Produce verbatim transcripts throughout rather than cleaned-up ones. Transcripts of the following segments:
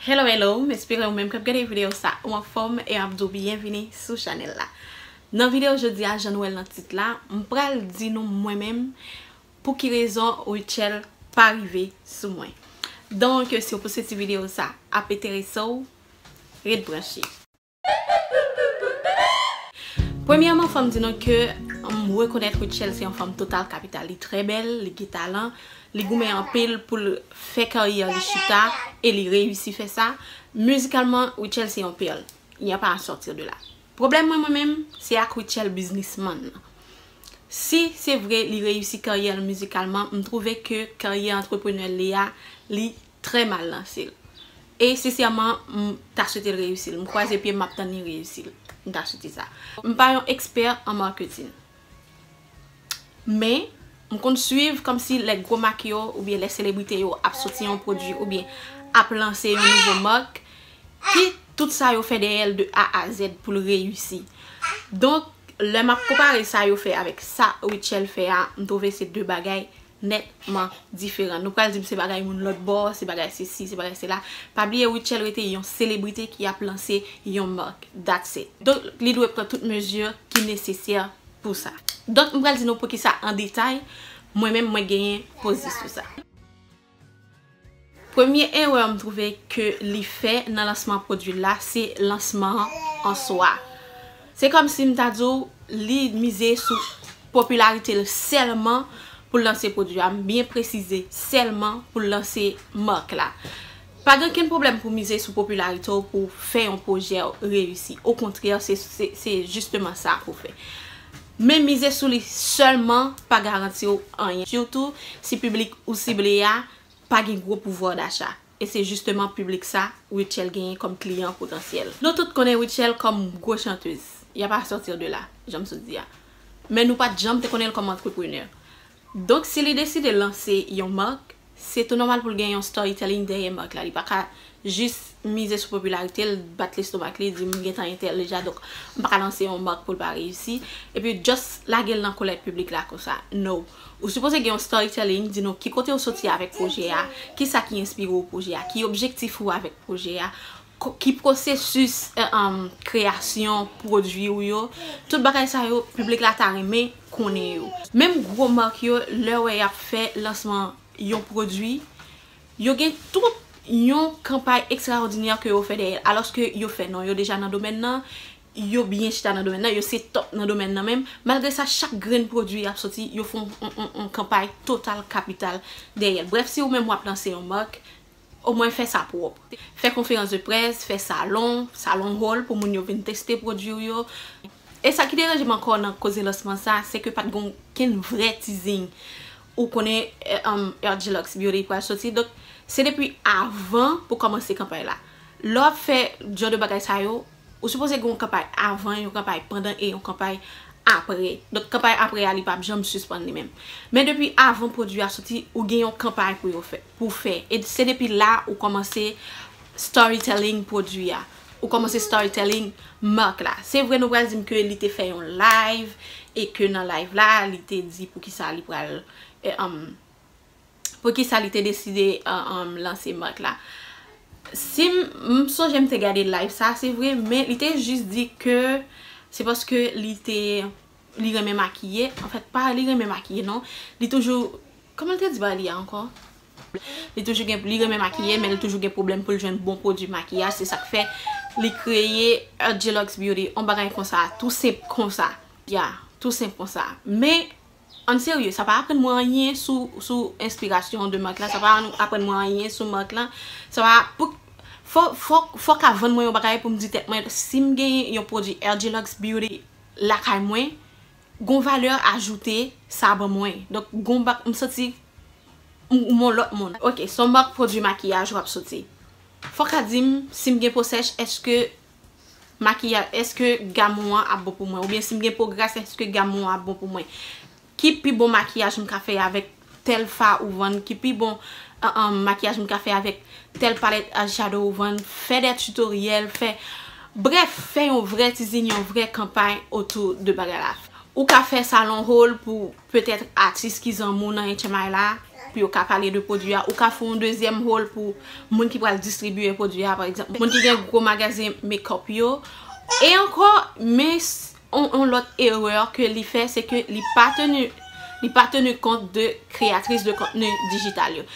Hello, hello, m espere ou menm k ap gade videyo sa ou anfòm e m ap di w byenvini sou chanèl la. Nan videyo jodi a, jan nou wè l nan tit la, m pral di nou mwen menm pou ki rezon Rutshelle pa rive sou mwen. Donk, si w panse ti videyo sa ap enterese w, ret branche. Premyèman, fò m di nou ke m rekonèt Rutshelle se yon fanm total kapital. Li trè bèl, li gen talan, li goumen anpil pou l fè karyè li chita e li reyisi fè sa. Mizikalman, Rutshelle se yon pèl. Il n'y a pas à sortir de là. Pwoblèm mwen, mwen menm, se ak Rutshelle biznismann nan. Si se vre li reyisi karyè l mizikalman, m twouve ke karyè antreprenè l li a, li trè mal lanse l. E sensèman, m ta swete l reyisi l. M kwaze pye m, m ap tann li reyisi l. M ta swete sa. M pa yon ekspè an maketin. Men, m konn swiv kòmsi lè gwo mak yo oubyen lè selebrite yo ap soti yon pwodui oubyen ap lanse yon nouvo mak, ki tout sa yo fè dèyè l de A a Z pou l reyisi. Donk, lè m ap konpare sa yo fè avèk sa Rutshelle fè a, m twouve se de bagay nètman diferan. Nou pral di m se bagay moun lòt bò, se bagay sesi, se bagay sela. Pa bliye Rutshelle rete yon selebrite ki ap lanse yon mak. That's it. Donk, li dwe pran tout mezi ki nesesè pou sa. Donk, m pral di nou poukisa an detay, mwen menm, mwen genyen pozisyon sa. Premye erè m twouve ke li fè nan lansman pwodui la, se lansman an swa. Se kòmsi m ta di w, li mize sou popilarite l sèlman pou l lanse pwodui a. M byen presize, sèlman pou l lanse mak la. Pa gen okenn pwoblèm pou mize sou popilarite w pou fè yon pwojè w reyisi. Okontrè, se, se, se jisteman sa pou w fè. Men mize sou li sèlman pa garanti w anyen. Sitou si piblik ou sible a pa gen gwo pouvwa dacha. E se jisteman piblik sa Rutshelle genyen kòm kliyan potansyèl. Nou tout konnen Rutshelle kòm gwo chantèz. Y a pas à sortir de là, jan m sot di a. Men nou pa t janm te konnen l kòm antreprenè. Donk, si li deside lanse yon mak, se tou nòmal pou l gen yon storytelling dèyè mak la. Li pa ka jis mize sou popilarite l, bat lestomak li, di m gentan entèl deja, donk m pa ka lanse yon mak pou l pa reyisi. Epi just lage l nan kolèt piblik la konsa. No. Ou sipoze gen yon storytelling, di nou ki kote w soti avèk pwojè a, kisa ki enspire w pwojè a, ki objektif ou avèk pwojè a, ko- ki pwosesis eh, um, kreyasyon pwodui w yo. Tout bagay sa yo, piblik la ta renmen konnen yo. Menm gwo mak yo, lè w wè y ap fè lansman yon pwodui, yo gen tout yon kanpay ekstraòdinè ke yo fè dèyè l, alòske yo fè non yo deja nan domèn nan, yo byen chita nan domèn nan, yo se top nan domèn nan menm. Malgre sa, chak grenn pwodui y ap soti, yo fè yon, yon, yon, yon kanpay total kapital dèyè l. Brèf, si ou menm w ap lanse yon mak, omwen fè sa pwòp. Fè konferans de près, fè salon, salon hall pou moun yo vin teste pwodui w yo. E sa ki deranje m ankò nan koze lansman sa, se ke pa t gen okenn vrè teasing. Ou konnen eh, um, R G Lux Beauty pral soti. Donk, se depi avan pou kòmanse kanpay la. Lè w ap fè jan de bagay sa yo, ou sipoze gen yon kanpay avan, yon kanpay pandan e yon kanpay apre. Donk, kanpay apre a, li p ap janm sispann li menm. Men depi avan pwodui a soti, ou gen yon kanpay pou yo fè, pou fè. E se depi la ou kòmanse storytelling pwodui a. Ou kòmanse storytelling mak la. Se vre nou pral di m ke li te fè yon live e ke nan live la, li te di poukisa li pral eh, um, poukisa li te deside uh, um, lanse mak la. Si m, m sonje m te gade live sa, se vre, men li te jis di ke se paske li te, li renmen makiye. Anfèt, pa li renmen makiye, non. Li toujou, kòman l te di bagay li a ankò? Li toujou gen, li renmen makiye, men li toujou gen pwoblèm pou l jwenn bon pwodui makiyaj. Se sa k fè li kreye R G Lux Beauty, yon bagay konsa, tou senp konsa. Ya, tou senp konsa. Men, an serye, sa pa aprann mwen anyen sou, sou enspirasyon de mak la, sa pa aprann mwen anyen sou mak la. Sa pa, pou, fò, fò, fò ka vann mwen yon bagay pou m di tèt mwen, si m gen yon pwodui R G Lux Beauty lakay mwen, gon valè ajoute sa ban mwen. Donk, gon bak, m santi m, m yon lòt moun. Ok, se yon mak pwodui makiyaj w ap soti. Fò ka di m, si m gen po sèch, èske makiyaj, èske gam ou an ap bon pou mwen? Oubyen si m gen po gras, èske gam ou an ap bon pou mwen? Ki pi bon makiyaj m ka fè avèk tèl fa ou vann? Ki pi bon uh, uh, makiyaj m ka fè avèk tèl palèt eyeshadow ou vann? Fè de tutoriel, fè, brèf, fè yon vrè teasing, yon vrè kanpay otou de bagay la. Ou ka fè salon haul pou petèt atis ki zanmi w nan H M I la. pou yo ka pale de pwodui a. Ou ka fè yon dezyèm haul pou moun ki pral distribye pwodui a, pa egzanp. Moun ki gen gwo magazen makeup yo. E ankò, men s- yon, yon lòt erè ke li fè, se ke li pa teni, li pa teni kont de kreyatris de kontni dijital yo.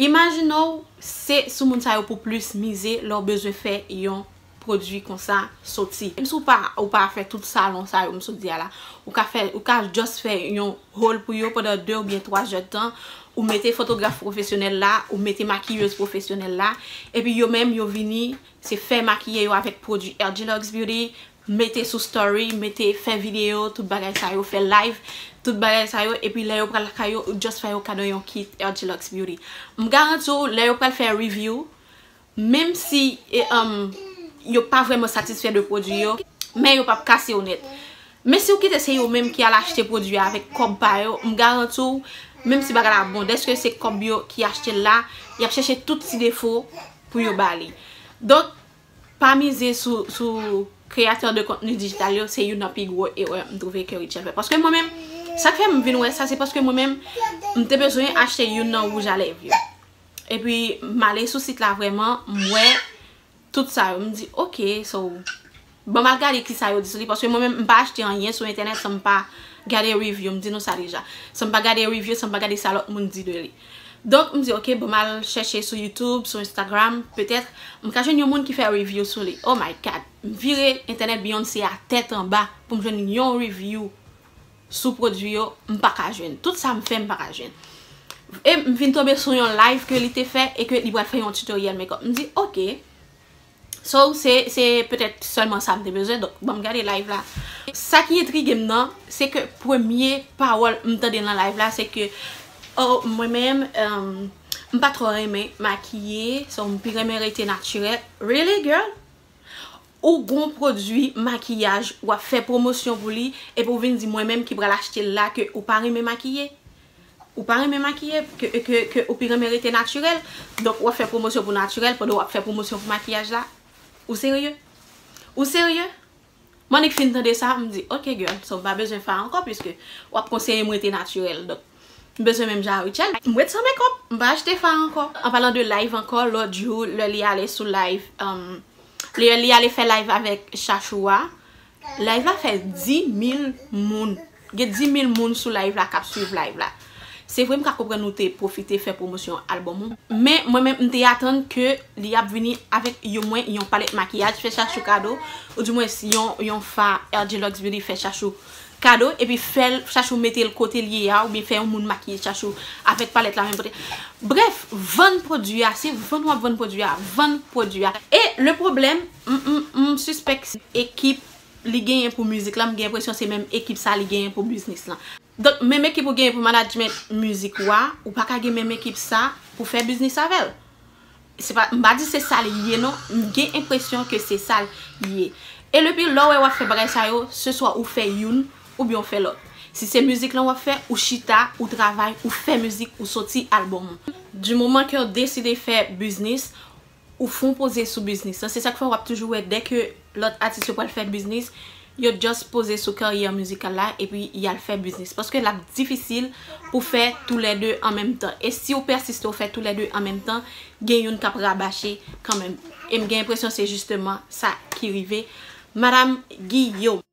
Imajine w, se sou moun sa yo pou plis mize lè w bezwen fè yon pwodui konsa soti. Menm si w pa, ou pa fè tout salon sa yo m sot di a la, ou ka fè, ou ka just fè yon haul pou yo pandan de oubyen twa zè tan, ou mete fotograf pwofesyonèl la, ou mete makiyez pwofesyonèl la, epi yo menm yo vini, se fè makiye yo avèk pwodui R G Lux Beauty, mete sou story, mete fè videyo, tout bagay sa yo, fè live, tout bagay sa yo, epi lè yo pral lakay yo, ou just fè yo kado yon kit R G Lux Beauty. M garanti w, lè yo pral fè review, menm si e, um, yo pa vrèman satisfè de pwodui yo, men yo p ap kase yo nèt. Men si w kite se yo menm ki al achte pwodui a avèk kòb pa yo, m garanti w, menm si bagay la bon, dèske se kòb yo ki achte l la, y ap chèche tout ti defo pou yo ba li. Donk, pa mize sou, sou kreyatè de kontni dijital yo, se youn nan pi gwo erè m twouve ke Rachel fè. Paske mwen menm, sa k fè m vin wè sa, se paske mwen menm, m te bezwen achte youn nan wouj a lèv yo. Epi, m ale sou sit la vrèman, m wè tout sa yo. M di, "Ok, so, ban m al gade ki sa yo di sou li." Paske mwen menm, m pa achte anyen sou entènèt san m pa gade review. M di nou sa deja. San m pa gade review, san m pa gade sa lòt moun di de li. Donk, m di, "Ok, ban m al chèche sou YouTube, sou Instagram, petèt, m ka jwenn yon moun ki fè review sou li." Oh my God! M vire entènèt Beyoncé a tèt anba pou m jwenn yon review sou pwodui yo, m pa ka jwenn. Tout sa m fè, m pa ka jwenn. E m vin tonbe sou yon live ke li te fè e ke li pral fè yon tutoriel makeup. M di, "Ok. So, se, se petèt sèlman sa m te bezwen, donk, ban m gade live la." Sa ki entrige m nan, se ke premye pawòl m tande nan live la, se ke, "Oh, mwen menm, um, m pa twò renmen makiye, so m pi renmen rete natirèl." Really, girl? Ou gon pwodui makiyaj, w ap fè pwomosyon pou li, epi w vin di mwen menm ki pral achte l la ke ou pa renmen makiye? Ou pa renmen makiye, ke, ke, ke ou pi renmen rete natirèl? Donk, w ap fè pwomosyon pou natirèl pandan w ap fè pwomosyon pou makiyaj la? Ou serye? Ou serye? M annik fin tande sa, m di, "Ok, girl, so m pa bezwen fè ankò, piske w ap konseye m rete natirèl." Donk, m bezwen menm jan a Rachel. M ret san makeup, m pa achte fard ankò. An palan de live ankò, lòt jou, lè li ale sou live, um, lè li ale fè live avèk Chachou a, live la fè dis mil moun. Gen dis mil moun sou live la k ap swiv live la. Se vre, m ka konprann ou te pwofite fè pwomosyon albòm ou. Men, mwen menm, m te atann ke li ap vini avèk yon, mwen, yon palèt makiyaj, fè Chachou kado, oudimwens yon, yon fard R G Lux Beauty fè Chachou kado, epi fè l, Chachou mete l kote l ye a, oubyen fè yon moun makiye Chachou avèk palèt la menm kote. Brèf, vann pwodui a, se vann w ap vann pwodui a, vann pwodui a. E le pwoblèm, m, m, m sispèk se ekip li genyen pou mizik la, m gen enpresyon se menm ekip sa li genyen pou biznis lan. Donk, menm ekip ou genyen pou management mizik ou a, ou pa ka gen menm ekip sa pou fè biznis avè l. Se pa, m pa di se sa li ye non, m gen enpresyon ke se sa l ye. E lepi lè w wè w ap fè bagay sa yo, se swa ou fè youn, oubyen w fè lòt. Si se mizik lan w ap fè, ou chita, ou travay, ou fè mizik, ou soti albòm ou. Du moman ke w deside fè biznis, ou fè w poze sou biznis lan. Se sa k fè w ap toujou wè dè ke lòt atis yo pral fè biznis, yo just poze sou karyè mizikal la epi y al fè biznis. Paske l ap difisil pou fè toulède an menm tan. E si w pèsiste w fè toulède an menm tan, gen youn k ap rabache kanmenm. E m gen enpresyon se jisteman sa ki rive Madam Guillaume.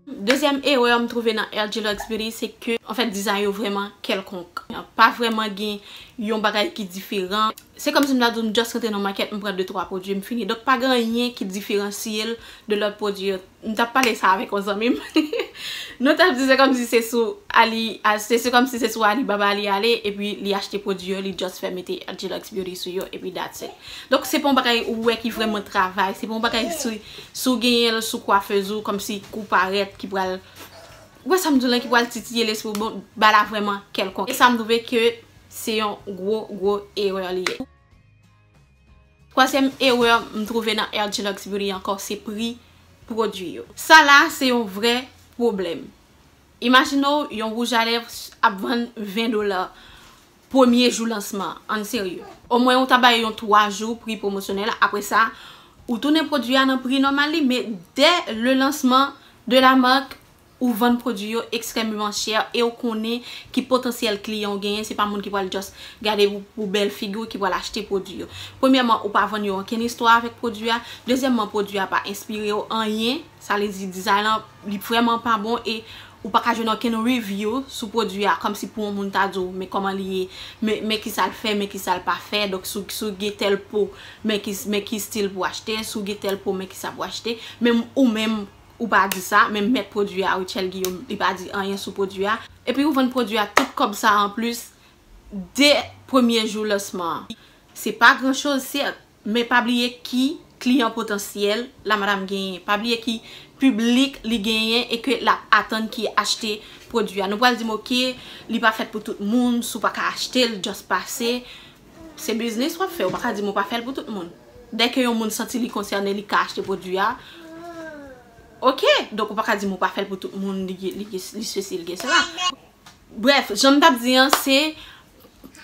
Dezyèm erè m twouve nan R G Lux Beauty, se ke, anfèt, dizay yo vrèman kèlkonk. Pa vrèman gen yon bagay ki diferan. Se kòmsi m ta di w m just rantre nan makèt, m pran de twa pwodui, m fini. Donk, pa gen anyen ki diferansye l de lòt pwodui yo. M t ap pale sa avèk yon zanmi m. Nou t ap di se kòmsi se sou Ali, a, se, se kòmsi se sou Alibaba li ale, epi li achte pwodui yo, li just fè mete R G Lux Beauty sou yo, epi that's it. Donk, se pa yon bagay ou wè ki vrèman travay, se pa yon bagay si, si w genyen l sou kwafez ou, kòmsi kou parèt ki pral, ou wè sa m di w lan, ki pral titiye lespri w, bon, bagay la vrèman kèlkonk. E sa m twouve ke se yon gwo, gwo erè li ye. Twazyèm erè m twouve nan R G Lux Beauty ankò, se pri pwodui yo. Sa la, se yon vrè pwoblèm. Imajine w, yon wouj a lèv ap vann ven dola premye jou lansman an, ann serye. Omwen ou ta bay yon twa jou pri pwomosyonèl, apre sa, ou tounen pwodui a nan pri nòmal li, men dès le lancement de la marque, Ou vann pwodui yo ekstrèmeman chè e ou konnen ki potansyèl kliyan ou genyen, se pa moun ki pral just gade pou, pou bèl figi w ki pral achte pwodui yo. Premyèman, ou pa vann yo ankenn istwa avèk pwodui a. Dezyèmman, pwodui a pa enspire w anyen. Sa vle di, dizay lan, li vrèman pa bon e ou pa ka jwenn ankenn review sou pwodui a, kòmsi pou yon moun ta di w, men kòman li ye, men, men kisa l fè, men kisa l pa fè. Donk, si w, si w gen tèl po, men ki, men ki stil pou w achte, si w gen tèl po, men kisa pou w achte. Menm ou menm, ou pa di sa, men mèt pwodui a, Rutshelle Guillaume, li pa di anyen sou pwodui a. Epi ou vann pwodui a tout kòb sa anplis de premye jou lansman an. Se pa gran choz, sèt, men pa bliye ki kliyan potansyèl la madam genyen. Pa bliye ki piblik li genyen e ke l ap atann ki achte pwodui a. Nou pral di m, "Oke, li pa fèt pou tout moun, si w pa ka achte l, just pase." Se biznis w ap fè, ou pa ka di m ou pa fè l pou tout moun. Dèke yon moun santi li konsène, li ka achte pwodui a. Oke, donk ou pa ka di m ou pa fè l pou tout moun, li, li, li sesi, li sela. Brèf, jan m t ap di an, se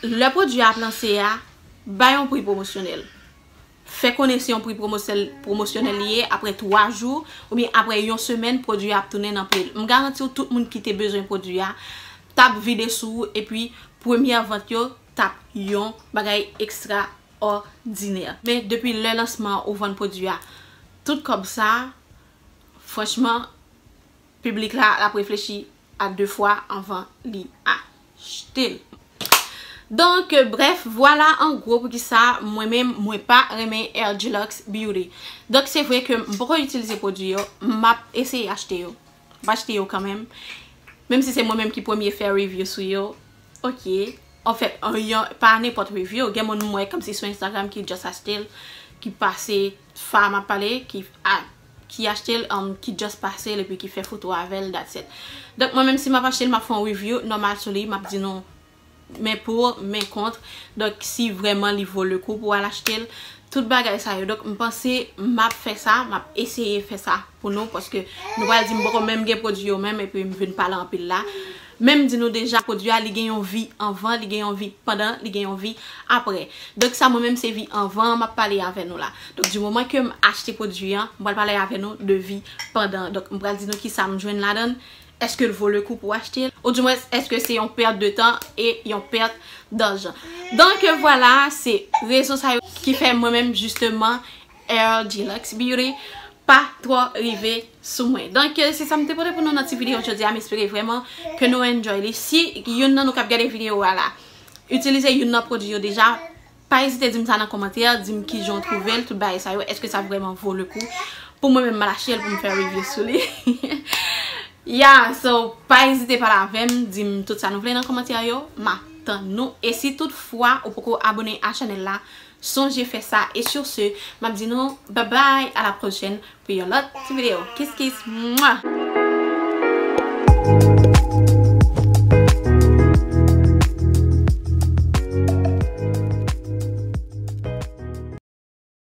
lè pwodui a ap lanse a, bay yon pri pwomosyonèl. Fè konnen se yon pri pwomosyèl, pwomosyonèl li ye, apre twa jou, oubyen apre yon semèn, pwodui a ap tounen nan pri l. M garanti w, tout moun ki te bezwen pwodui a, t ap vide sou ou, epi premyè vant yo t ap yon bagay ekstraòdinè. Men depi lè lansman an ou vann pwodui a, tout kòb sa, franchman, piblik la, l ap reflechi a de fwa anvan li achte l. Donk, brèf, vwala an gwo poukisa mwen menm, mwen pa renmen Hair Deluxe Beauty. Donk, se vre ke m poko itilize pwodui yo, m ap eseye achte yo. M ap achte yo kanmenm. Menm si se mwen menm ki premye fè review sou yo. Oke. Anfèt, yon, pa nenpòt review. Gen moun m wè kòmsi sou Instagram ki just achte l, ki pase, fa m ap pale, ki a, ki achte l, um, ki just pase l epi ki fè foto avè l, that's it. Donk, mwen menm si m ap achte l, m ap fè yon review nòmal sou li, m ap di nou men pou, men kont. Donk, si vrèman li vo le kou pou w al achte l, tout bagay sa yo. Donk, m panse m ap fè sa, m ap eseye fè sa pou nou, paske nou pral di m poko menm gen pwodui yo menm, epi m vin pale anpil la. Men m di nou deja, pwodui a, li gen yon vi anvan, li gen yon vi pandan, li gen yon vi apre. Donk, sa mwen menm se vi anvan an m ap pale avè nou la. Donk, di moman ke m achte pwodui an, m pral pale avè nou de vi pandan an. Donk, m pral di nou kisa m jwenn ladan l. Èske l vo le kou pou w achte l? Oudimwens, èske se yon pèt de tan e yon pèt dajan? Donk, vwala, se rezon sa yo ki fè mwen menm, jisteman, Hair Deluxe Beauty pa twò rive sou mwen. Donk, se sa m te pote pou nou nan ti videyo jodi a. M espere vrèman ke nou enjoy li. Si youn nan nou k ap gade videyo a la itilize youn nan pwodui yo deja, pa ezite di m sa nan kòmantè, di m kijan w twouve l, tout bagay sa yo, èske sa vrèman vo le kou pou mwen menm m al achte l pou m fè review sou li? Ya, so, pa ezite pale avè m, di m tout sa nou vle nan kòmantè yo, m ap tann nou. E si toutfwa ou poko abone a chanèl la, sonje fè sa. E sur ce, m ap di nou bye bye, à la prochaine pou yon lòt ti videyo. Kiss kiss, mwa!